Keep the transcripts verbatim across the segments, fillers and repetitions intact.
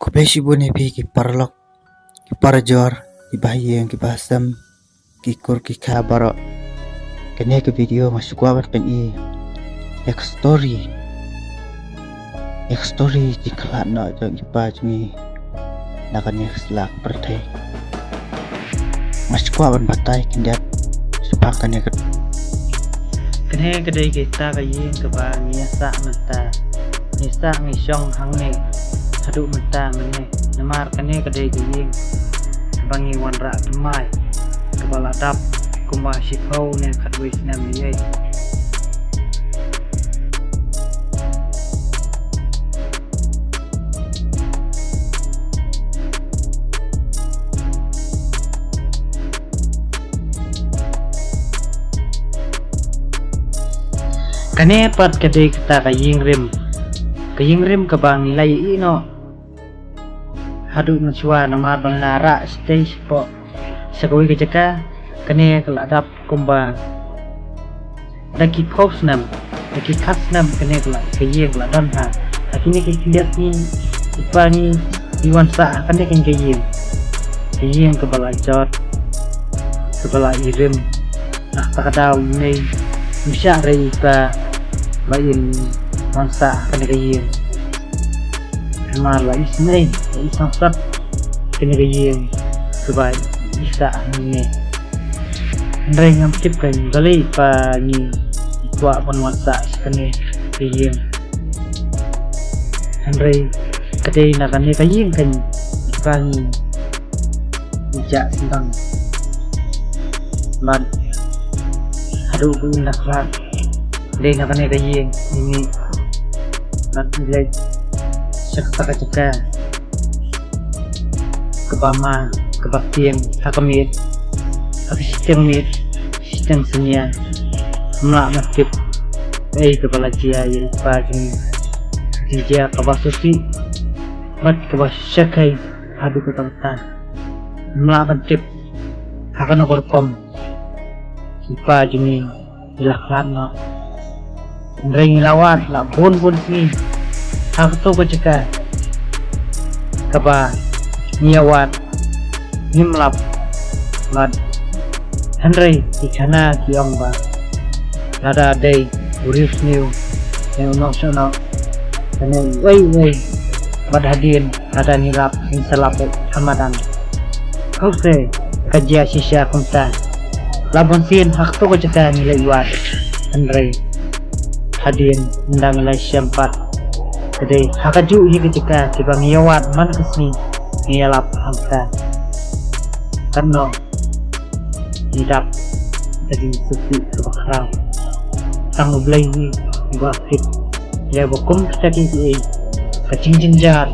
Khublei shibun ïa phi ki paralok, ki parajor, ki bahaïing, ki bahasem, ki kur ki kha baroh. Kane ka video nga sngewkwah ban pyni ïa ka story, ïa ka story jingkhlad noh jong i pa jong ngi na kane ka sla ka pyrthei. Nga sngewkwah ban batai khyndiat shaphang kane ka. Kane ka dei kita ka ïing kaba ngi ïa sah mynta. Ngi sah ngi shong hangne haduh mynta mynne. Namar kane ka dei ka ïing kaba ngi wanrah thymmai, kaba la dap kumba shiphew ne khatwei snem ïa. Kane pat ka dei kata ka ïing rim. Ka ïing rim kaba ngi la ïohi noh haduh mynshuwa namar ban la rah stage pok sha kawei ka jaka. Kane ka la dap kumba da ki phew snem, da ki khat snem kane ka la, ka ïing ka la don ha. Ha kine ki khyndiat sngi i pa ngi i wan sah ha kane ka ïing, ka ïing kaba la jot, kaba la i rim. Nah, ta ka daw i mei, i shah rei i pa ba in wan sah ha kane ka ïing. Namar la isynei, la isangsak kane ka ïing kaba i sah hangne. Hynrei ngam tip kein balei pa ngi i kwah ban wan sah sha kane ka ïing. Hynrei ka dei na kane ka ïing kein i pa ngi i jah sngewdang. Bad haduh ba in da khlad, dei na kane ka ïing i mih bad i leit sha kata ka jaka kaba ma, kaba tieng ha ka miet, ha ka shiteng miet, shiteng synñia. Ym lah ban tip ei kaba la jia ïa i pa jong ngi. Ka jingjia kaba sngewsih bad kaba shyrkhei haduh katta katta. Ym lah ban tip ha kano ka rukom i pa jong ngi i la khlad noh. Hynrei ngi la wad la bun bun sngi ha kato ka jaka kaba ngi ïa wad, ngim lap. Bad hynrei ki khana ki ong ba lada dei u riewsniew ne u nongshong noh, ne uwei uwei, bad hadien lada ngi lap ngin sa lap eh ha madan. Hooid, ka jia shisha kumta. La bun sien ha kato ka jaka ngi leit wad, hynrei hadien ynda ngi la shem pat, ka dei ha kajuh hi ka jaka kiba ngi ïa wad man ka sngi ngi ïa lap hangta. Katno ngi dap da ka jingsngewsih kaba khraw. Tang U Blei hi uba tip ïa ba kum kita kiei kiei, ka jingjynjar,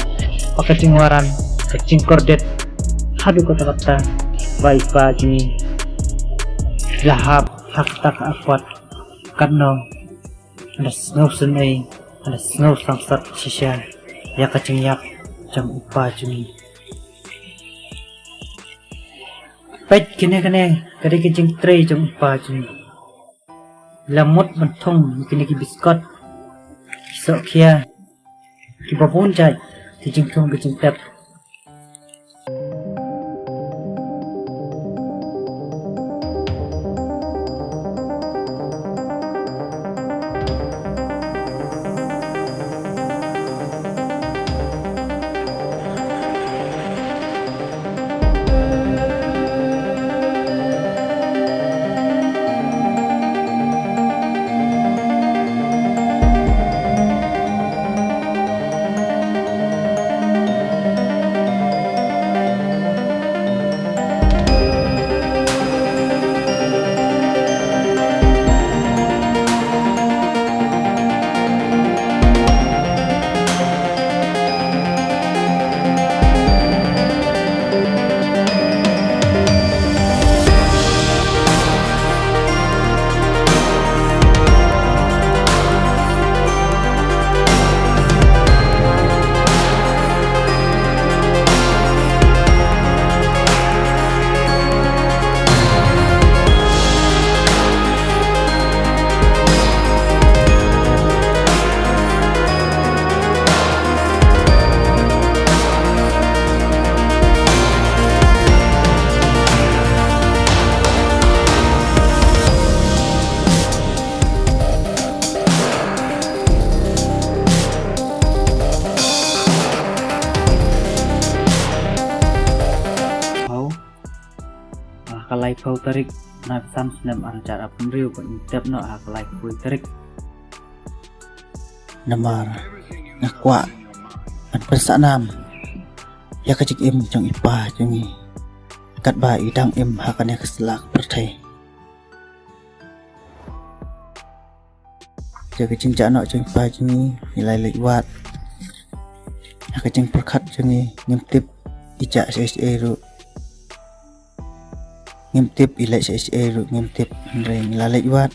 ba ka jingwaran, ka jingkordit, haduh katta katta ba i pa jong ngi la hap ha kata ka apot. Katno ngi da sngewsynei, ngi da sngewsangsak shisha ïa ka jingïap jong u pa jong ngi. Peit kine, kine ka dei ka jingtrei jong u pa jong ngi. La mut ban thung ïa kine ki biskot, ki sohkhia, kiba bun jait ki jingthung ki jingtep. Laiphew tarik na ka san snem ar hajar arphew hynriew bad ngin tep noh ha ka laiphew tarik. Namar nga kwah ban pynsah nam ïa ka jingim jong i pa jong ngi katba i dang im ha kane ka sla ka pyrthei. Ïa ka jingjah noh jong i pa jong ngi, ngi la leit wad. Ha ka jingpyrkhat jong ngi ngim tip i jah shaei shaei ruh. Ngim tip i leit shaei shaei ruh, ngim tip, hynrei ngi la leit wad.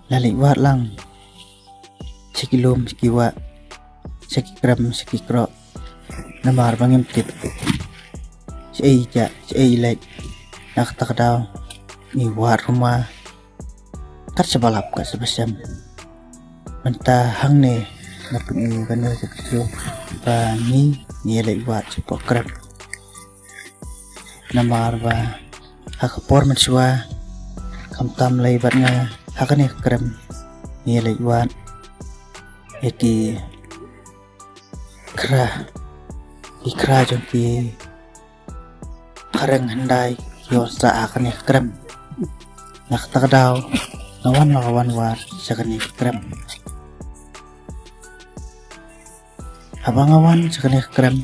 La leit wad lang sha ki lum, sha ki wah, sha ki krem, sha ki kroh. Namar ba ngim tip shaei i jah, shaei i leit. Na kata ka daw ngi wad rumah. Kat shaba lap kat shaba shem. Mynta hangne nga pyni kane ka video ba ngi, ngi leit wad shapoh krem. Namar ba ha ka por mynshuwa khamtam lei bad nga ha kane ka krem ngi leit wad ïa ki khra, ki khra jong ki phareng hyndai ki wan sah ha kane ka krem. Na kata ka daw nga wan la ka wan wad sha kane ka krem. Haba nga wan sha kane ka krem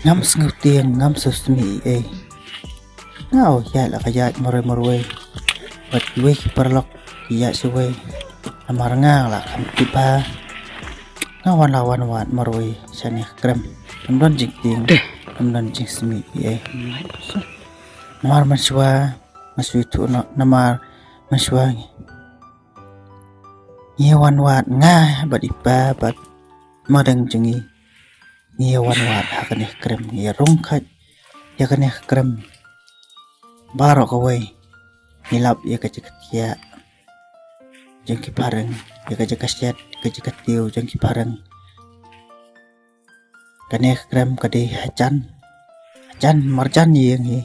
ngam sngewtieng, ngam sngewsih ei. Nga ïaid la ka ïaid marwei marwei bad kiwei ki paralok ki ïaid shawei. Namar nga la kham tip ba nga wan la wan wad marwei sha kane ka krem. Ngam don jingtieng, ngam don jingsngewsih ei. Namar mynshuwa nga shu ïathuh noh, namar mynshuwa ngi, ngi wan wad, nga bad i pa bad madang jong ngi. Ngi wan wad ha kane ka krem, ngi rung khat ïa kane ka krem. Baroh kawei ngi lap ïa ka jaka thiah jong ki phareng, ïa ka jaka shet, ka jaka tiew jong ki phareng. Kane ka krem ka dei hajan, hajan marjan ïing hi.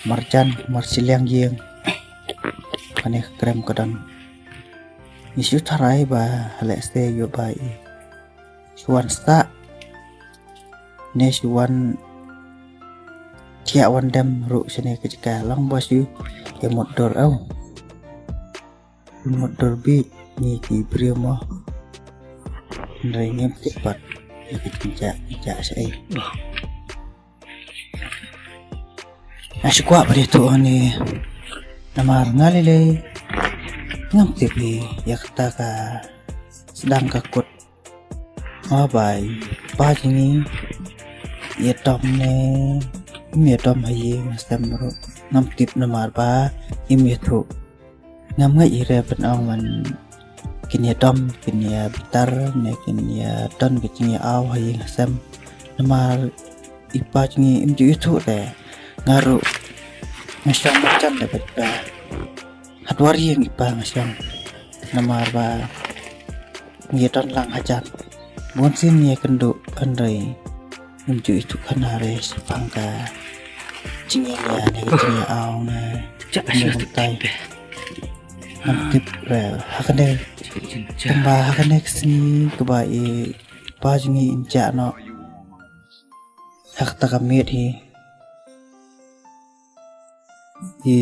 Marjan, marshiliang ïing. Kane ka krem ka don. Ngi shu tharai ba lehse ïoh ba i shu wan sah ne shu wan thiah wan dem ruh shane ka jaka, lang ba shu ïa mutdur, aw. Mutdur beit ngi ki briew mo. Hynrei ngim tip pat ïa ka jingjah, jingjah shaei. Nga shu kwah ban ïathuh hangne namar nga lei lei ngam tip hi ïa kata ka sdang ka kut. Nga bai, pa jong ngi ïa dom ne, ym ïa dom ha ïing ha sem ruh ngam tip namar ba im ïathuh. Ngam ngeit hi re ban ong ban kin ïa dom, kin ïa bitar ne kin ïa don ka jingïa aw ha ïing ha sem. Namar i pa jong ngi im ju ïathuh te nga ruh nga shong marjan da bad ba ha dwar ïing i pa nga shong. Namar ba ngi don lang hajan. Bun sien ngi ïa kynduh hynrei ngim ju ïathuh khana re shaphang ka jingïa ne ka jingïa aw ne. Ngam tip re ha kane, kumba ha kane ka sngi kaba i pa jong ngi in jah noh ha kata ka miet hi. I,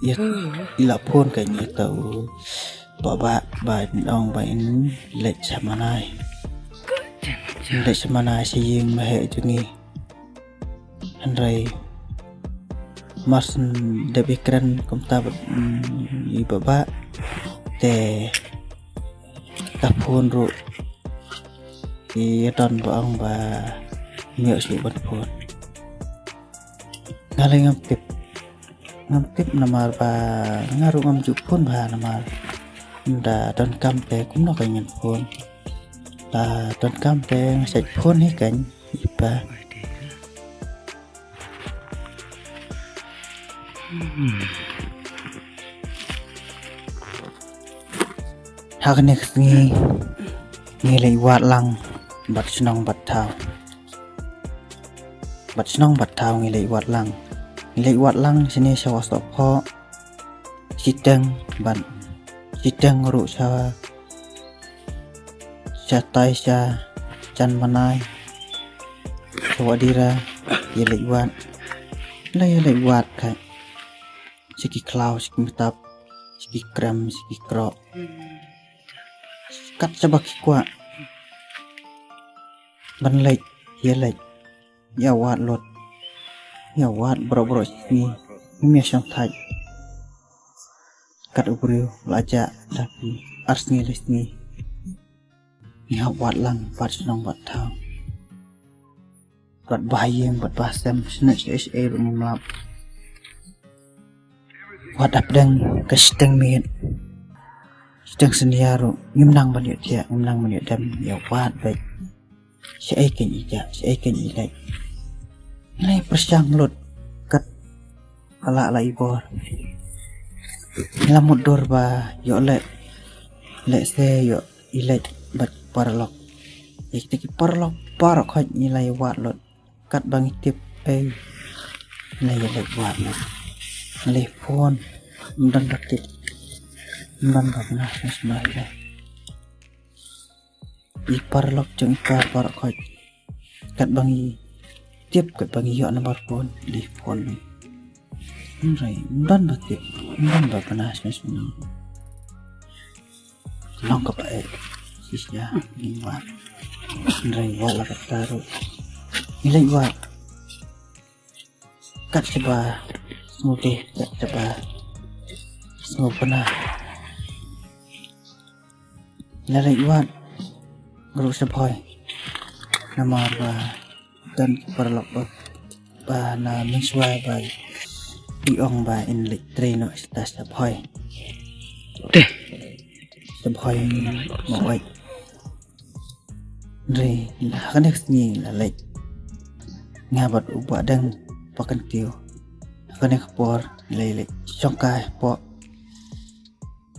i, i la phone ka ïa uta u Bah Bah ba in ong ba in leit sha Manai. In leit sha Manai sha ïing maheh jong ngi. Hynrei mar shu dep ïakren kumta bad, mm, i Bah Bah te ka phone ruh ïa don ba ong ba ym ïoh shuh ban phone. Nga lei ngam tip, ngam tip namar ba nga ruh ngam ju phone bha namar da donkam te kumno ka ngan phone. Da donkam te nga shait phone hi kan i pa. Ha kane ka sngi ngi leit wad lang bad shnong bad thaw. Bad shnong bad thaw ngi leit wad lang. Ngi leit wad lang shane sha Wahsohphoh, shiteng bad shiteng ruh sha, shatai sha Jan Manai. Ka Wahdira, ïa leit wad. La ïa leit wad ka. Sha ki khlaw, sha ki mtap, sha ki krem, sha ki kroh. Kat shaba ki kwah ban leit, ïa leit. Ïa wad lut. Ïa wad baroh baroh shi sngi. Ngim ïa shong thait. Kat u briew la jah da ki ar sngi lai sngi. Ngi hap wad lang bad shnong bad thaw. Bad ba ïing bad ba sem, shane shaei shaei ruh ngim lap. Wad hapdeng ka shiteng miet, shiteng synñia ruh ngim nang ban ïoh thiah, ngim nang ban ïoh dem, ïa wad beit. Shaei kein i jah, shaei kein i leit. Ngi la pyrshang lut kat ba lah la i bor. Ngi la mutdur ba ïoh leh, lehse ïoh i leit bad paralok. Ïa kita ki paralok baroh khoit ngi la ïa wad lut. Kat ba ngi tip, ei, ngi la ïa leit wad lut. Ngi la phone, ym don ba tip, ym don ba pynah sngewsynei. I paralok jong i par baroh khoit. Kat ba ngi tip, kat ba ngi ïoh nambar phone, ngi la phone. Hynrei ym don ba tip, ym don ba pynah sngewsynei. Long kaba eh shisha, ngi wad. Hynrei wat la katta ruh, ngi leit wad. Kat shaba sngewdih, kat shaba sngewpynah, ngi la leit wad ruh sha Bhoi. Namar ba don ki paralok ba, ba na mynshuwa ba ki ong ba in leit trei noh shata sha Bhoi. Te sha Bhoi Mawbeit. Hynrei ha kane ka sngi la leit. Nga bad u Bahdeng Pakynthiew. Ha kane ka por la leit shongkai hapoh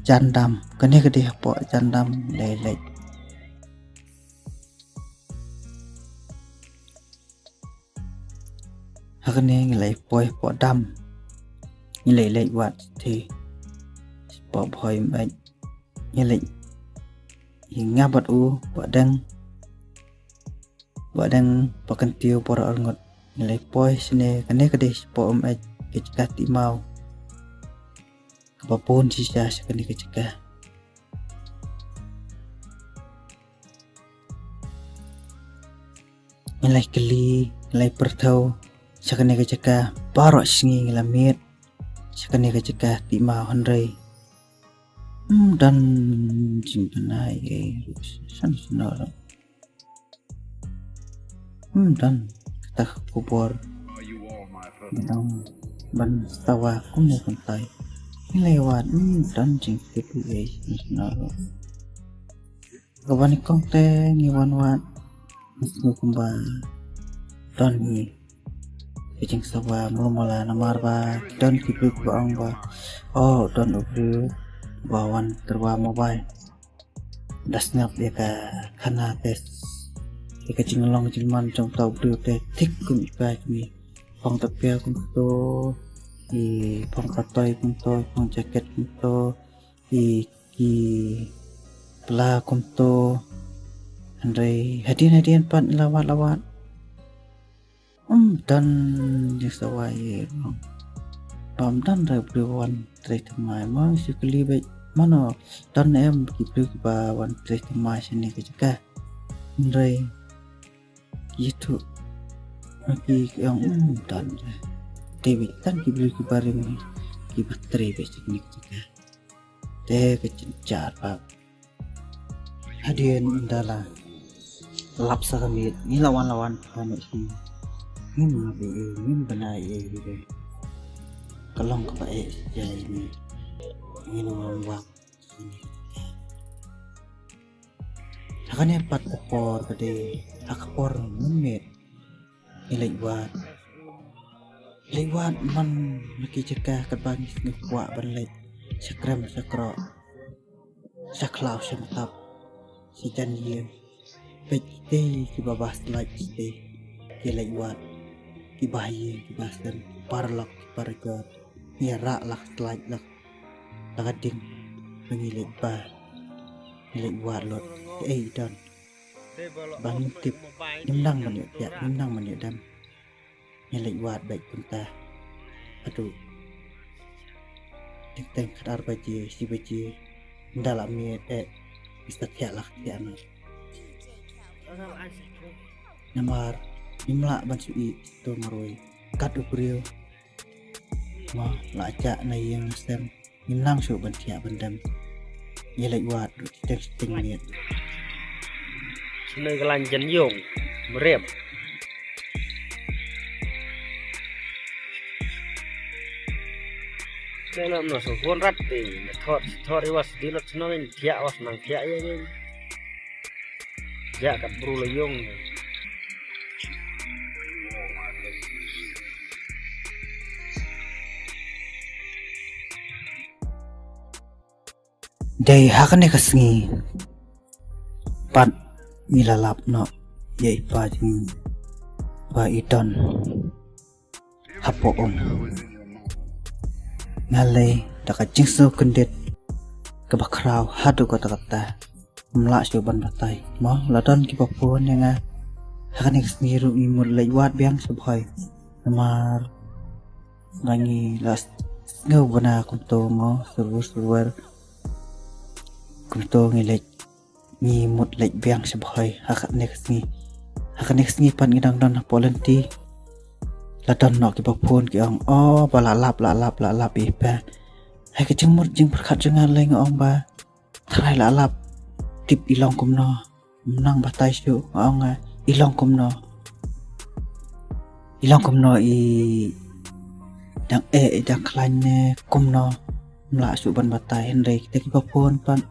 Jandam. Kane ka dei hapoh Jandam la leit. Ha kane ngi la poi hapoh dam. Ngi la leit wad shathie. Shapoh Bhoi Mawbeit. Ngi la, nga bad u Bahdeng, Bahdeng Pakynthiew baroh arngut. Ngi la poi shane, kane ka dei shapoh Mawbeit, ka jaka Timaw. Kaba bun shisha sha kane ka jaka. Ngi la kylli, ngi la pyrthew sha kane ka jaka, baroh shi sngi ngi la miet sha kane ka jaka Timaw, hynrei ym don jingbna ei ei ruh, shisha shisha ruh. Ym don kata ka khubor ban ong, ban sawa kumne kumtai. Ngi la wad, ym don jingtip ei ei shisha shisha ruh. Kaba nyngkong te ngi wan wad, ngi sngew kumba don hi ka jingsawa mawla mawla, namar ba don ki briew kiba ong ba, oh, don u briew ba wan tyrwa mobile. Da sngap ïa ka khana te, ïa ka jinglong jingman jong uta u briew te thik kum i kpa jong ngi. Phong tapia kumto, i phong katoi kumto, i phong jaket kumto, i ki pla kumto. Hynrei hadien hadien pat la wad la wad, ym don jingsawa ei ei ruh. Ba ym don re u briew wan trei thymmai. Mo shu kylli beit, mano, don em ki briew kiba wan trei thymmai shane ka jaka? Hynrei ïathuh ha ki, ki ong, ym don re. Te beit tang ki briew kiba rim kiba trei beit shane ka jaka. Te ka jynjar bha. Hadien ynda la lap sa ka miet, ngi la wan la wan, wan noh shuh. Ngim lap ei ei, ngim bna ei ei ruh. Ka long kaba eh shisha ïa ngi. Ngin wan wang. Ha kane pat ka por ka dei ha ka por mynmiet. Ngi leit wad. Leit wad man la ki jaka katba ngi sngewkwah ban leit. Sha krem sha kroh, sha khlaw sha mtap, sha jan ïing. Peit kitei kiba bah slait kitei. Ki leit wad, kiba ha ïing kiba ha sem, ki paralok ki parajor. Ngi ïarah la ka slait la ka ding ba ngi leit bah. Ngi leit wad lut, kaei don. Ba ngim tip, ngim nang ban ïoh thiah, ngim nang ban ïoh dem. Ngi leit wad beit kumta haduh teng teng khatar baje, shi baje. Ynda la miet eh, ngi sa thiah la ka thiah noh. Namar ngim lah ban shu ïeh to marwei kat u briew. Mo la jah na ïing na sem, ngim nang shuh ban thiah ban dem. Ngi leit wad ruh shiteng shiteng miet. Shane ka lain jan ïong mrem. Shane na so hon rat te na thor thor i was di lot shane thiah was nang thiah ïa ngi. Ïa kat bru la ïong. Dei ha kane ka sngi pat ngi la lap noh ïa i pa jong ngi ba i don hapoh um. Nga lei da ka jingsngew kyndit kaba khraw haduh katta katta. Ngam lah shuh ban batai. Mo la don kiba phone ïa nga. Ha kane ka sngi ruh ngi mut leit wad biang sha Bhoi. Namar ba ngi la sngew bana kumto mo, serwer serwer. Kumto ngi leit, ngi mut leit biang sha Bhoi ha kane ka sngi. Ha kane ka sngi pat ngi dang don hapoh lynti. La don noh kiba phone ki ong, oh ba la lap, la lap, la lap ïa i pa. Hai ka jingmut jingpyrkhat jong nga lei nga ong ba tharai la lap, tip i long kumno. Ngam nang batai shuh, nga ong nga i long kumno. I long kumno, i dang eh, i dang khlaiñ ne kumno. Ngam lah shuh ban batai, hynrei kita kiba phone pat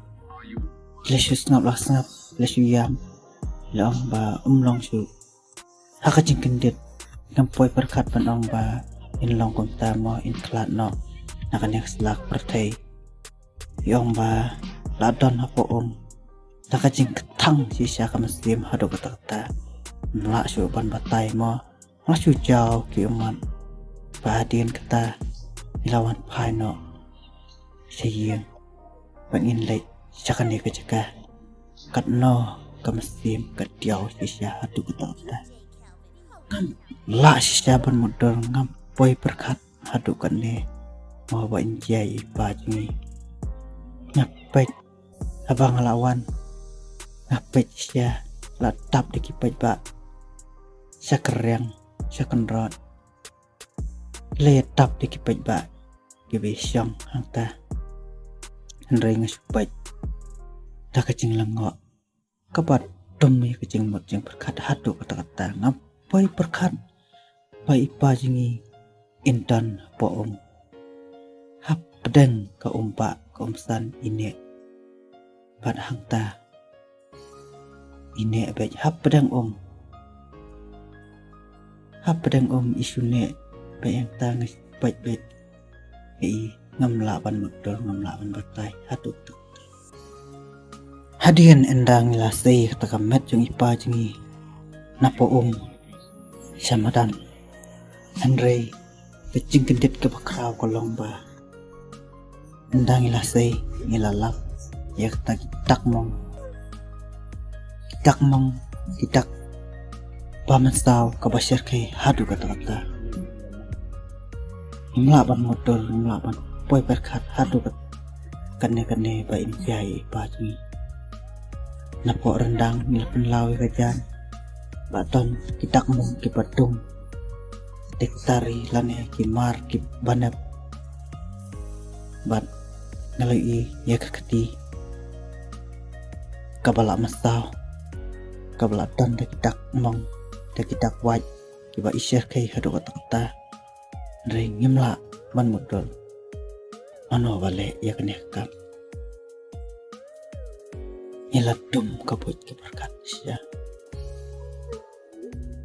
ki la shu sngap la sngap, ki la shu ïam. Ki la ong ba um long shuh. Ha ka jingkyndit ngam poi pyrkhat ban ong ba in long kumta mo, in khlad noh na kane ka sla ka pyrthei. I ong ba la don hapoh um. Da ka jingkthang shisha ka mynsiem haduh katta katta. Ngam lah shuh ban batai mo. Nga shu jaw ki ummat ba hadien kata ngi la wan phai noh sha ïing ba ngin leit sha kane ka jaka. Katno ka mynsiem ka diaw shisha haduh katta katta. Ngam lah shisha ban mutdur, ngam poi pyrkhat haduh katne mo ba in jia ïa i pa jong ngi. Nga peit haba nga la wan, nga peit shisha, la tap da ki paidbah sha kyrriang sha kynrad. La ïa tap da ki paidbah kiba ïashong hangta. Hynrei nga shu peit da ka jinglyngngoh kaba dum ïa ka jingmut jingpyrkhat haduh katta katta. Ngam poi pyrkhat ba i pa jong ngi in don hapoh um. Hapdeng ka um bah ka um san i neh. Bad hangta i neh beit hapdeng um. Hapdeng um i shu neh beit, hangta nga shu peit beit. Ïa i ngam lah ban mutdur, ngam lah ban batai haduh katta. Hadien ynda ngi la sei kata ka met jong i pa jong ngi napoh um sha madan. Hynrei ka jingkyndit kaba khraw ka long ba ynda ngi la sei ngi la lap ïa kata ki dak mong, ki dak mong, ki dak ba mynsaw kaba shyrkhei haduh katta katta. Ngim lah ban mutdur, ngim lah ban poi pyrkhat haduh kat-, katne katne ba in jia ïa i pa jong ngi. Napoh ryndang ngi la pynlaw ïa ka jan ba don ki dak mong kiba dung, ki tari lane ki mar kiba nep. Bad nga la ïohi ïa ka kti kaba la mynsaw, kaba la don da ki dak mong, da ki dak wait kiba i shyrkhei haduh katta katta. Hynrei ngim lah ban mutdur mano ba leh ïa kane ka kam. Ngi la dum ka buit ka pyrkhat shisha.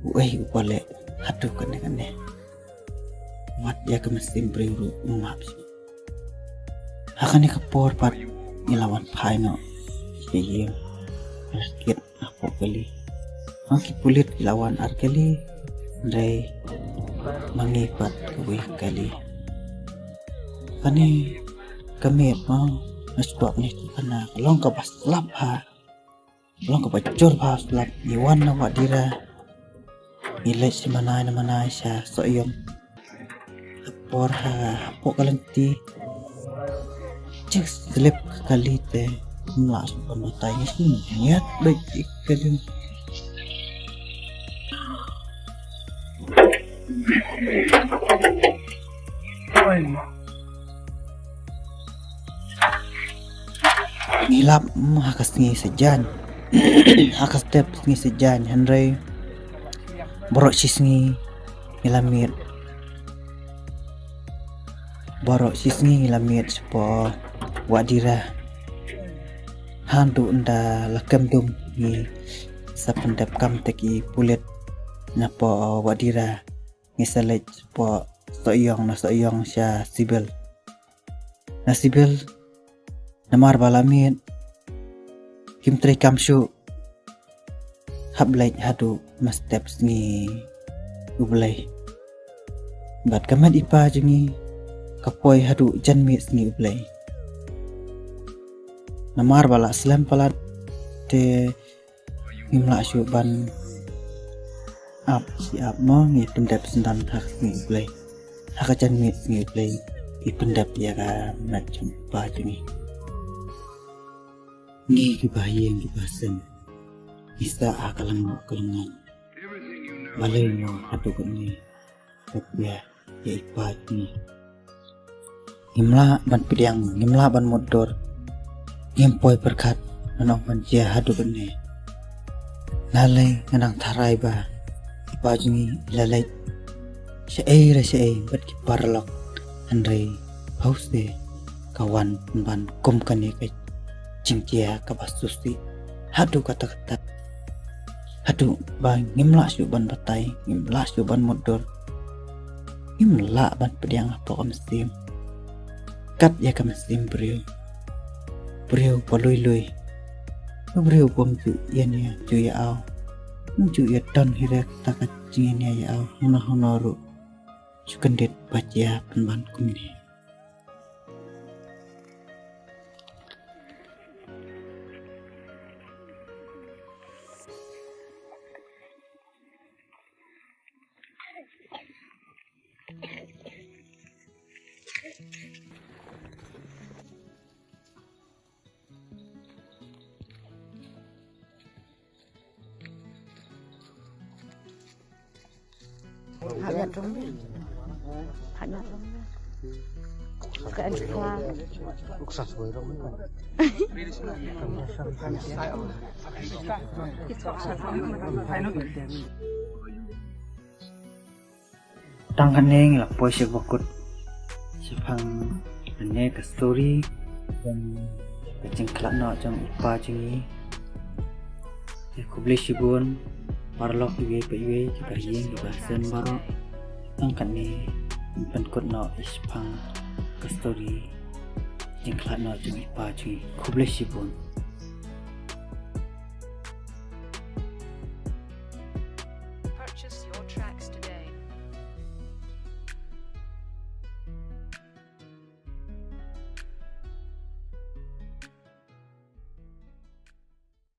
Uei uba leh haduh kane kane. Wat ïa ka mynsiem briew ruh um map shuh. Ha kane ka por pat ngi la wan phai noh sha ïing. Hapoh kali. Ma ki pulit ki la wan ar kali. Hynrei ma ngi pat kawei kali. Kane ka miet ma nga sdok ne tu kana ka long kaba slap ha. Long kaba jur bha slap, ngi wan na Wah Dira. Ngi leit sha manai na manai sha Sohiong. Por ha, hapoh ka lynti jik slip ka kali te, ym lah shuh ban batai, ngi sngiat beit ïa ka kali. Ngi lap, mm, ha ka sngi sajan, ha ka step sngi sajan, hynrei baroh shi sngi ngi la miet. Baroh shi sngi ngi la miet shapoh Wah Dira. Haduh ynda la kem dum ngi sa pyndep kam te ki pulit napoh Wah Dira. Ngi sa leit shapoh Sohiong, na Sohiong sha Sibil. Na Sibil, namar ba la miet, kim trei kam shuh. Hap leit haduh mynstep sngi U Blei. Bad ka met i pa jong ngi ka poi haduh janmiet sngi U Blei. Namar ba la slem palat te ngim lah shuh ban ap shi ap mo, ngi pyndep syndon ha ka sngi U Blei. Ha ka janmiet sngi U Blei ngi pyndep ïa ka met jong i pa jong ngi. Ngi kiba ha ïing kiba ha sem, ngi sah ha ka lyngngoh ka lyngngan. Balei mo haduh katne, hap ïa ïa i pa jong ngi. Ngim lah ban pdiang, ngim lah ban mutdur. Ngim poi pyrkhat, ngan ong ban jia haduh katne. Lale nga dang tharai ba i pa jong ngi i la leit shaei re shaei bad ki paralok, hynrei hawse ka wan ban kum kane ka jingjia kaba sngewsih haduh katta katta. Haduh ba ngim lah shuh ban batai, ngim lah shuh ban mutdur. Ngim lah ban pdiang hapoh ka mynsiem. Kat ïa ka mynsiem briew. Briew ba lui lui. Ka briew bym ju ïania ju ïa aw. Bym ju ïa don hi re kata ka jingïania ïa aw. Hano hano ruh. Ju kyndit ba jia pynban kumne. Tang kane ngi la poi sha bakut. Shaphang kane ka story jong ka jingkhlad noh jong i pa jong ngi. Ïa khublei shibun paralok iwei pa iwei, kiba ha ïing kiba ha sem baroh. Tang kane ngi pynkut noh ïa shaphang ka story jingkhlad noh jong i pa jong ngi. Khublei shibun. Purchase